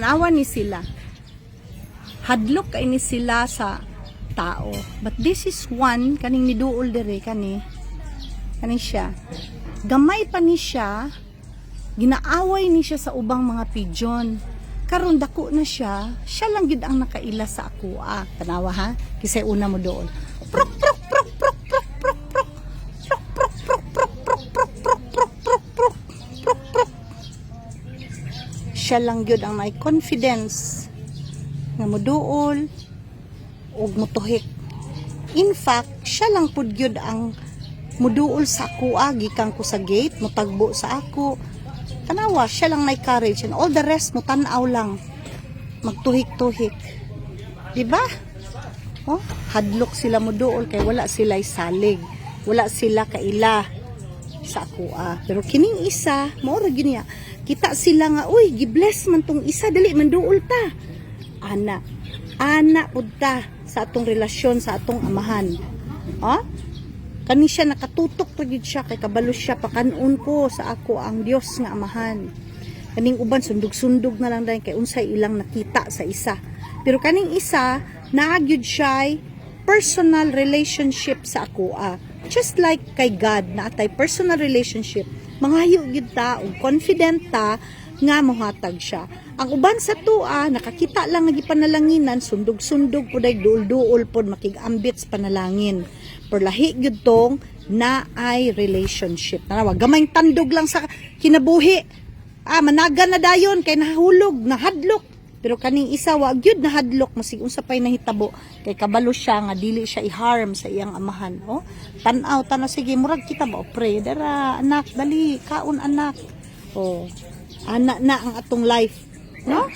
Tanawa ni sila. Hadlok kay ni sila sa tao. But this is one kaning niduol dire kani. Kani siya. Gamay pa ni siya, ginaaway ni siya sa ubang mga pigeon. Karon dako na siya, siya lang gyud ang nakaila sa akoa. Tanawa ha, kisay una mo doon. Prok prok prok prok prok prok prok. Prok prok prok prok prok prok prok prok prok prok prok prok. Siya lang gyud ang may confidence nga moduol ug motuhik. In fact, siya lang pud gyud ang muduol sa akoa gikan ko sa gate, mutagbo sa ako. Tanawa, siya lang may courage and all the rest mo tan-aw lang. Magtuhik-tuhik. Di ba? Oh, hadlok sila mo duol kay wala sila salig. Wala sila kaila sa akoa. Pero kining isa, mao ra gyud niya. Kita sila nga, uy, gi-bless man tong isa, dali man duol ta. Ana. Ana pud ta sa atong relasyon sa atong amahan. Ha? Kani siya nakatutok ra gyud siya kay kabalo siya, pakanon ko sa ako ang Dios nga amahan. Kaning uban sundog-sundog na lang dayon kay unsay ilang nakita sa isa. Pero kaning isa, naa gyud siya personal relationship sa akoa. Just like kay God naa tay personal relationship, mangayo gyud ta ug confident ta nga mohatag siya. Ang uban sa tua nakakita lang nga gipanalanginan, sundog-sundog pud ay duol-duol pod, makig-ambit sa panalangin. Pero lahi gyud tong naay relationship. Tanawa, gamayng tandog lang sa kinabuhi. Ah, managa na dayon kay nahulog, nahadlok. Pero kaning isa wa gyud nahadlok masig unsa pay nahitabo kay kabalo siya nga dili siya i-harm sa iyang amahan. Oh, tan-aw, tanaw, sige, murag kita ba, oh, pray dara anak, dali kaon anak. Oh, ana na ang atong life, no?